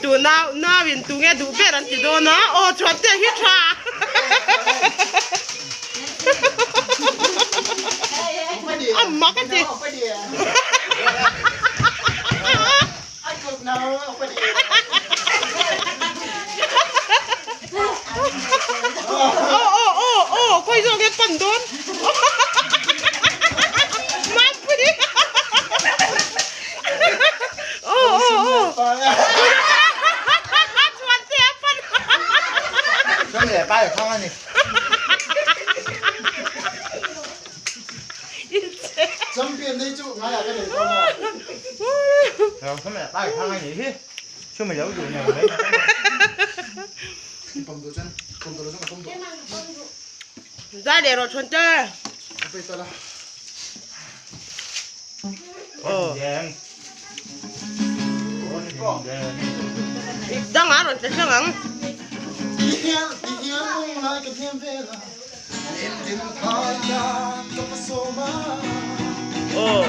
Tu nau nau in tu nge duh ber an ti dawn a aw chuan te hi tha a mak a ti. Aw aw aw aw khawi zawk nge pan dawn Mampui aw aw aw chuan te a pan Champion nei chu ngai ah ka nei dawn a. Zai leh rawh chhawn te. Dang a rawn che hrang ang. Aw.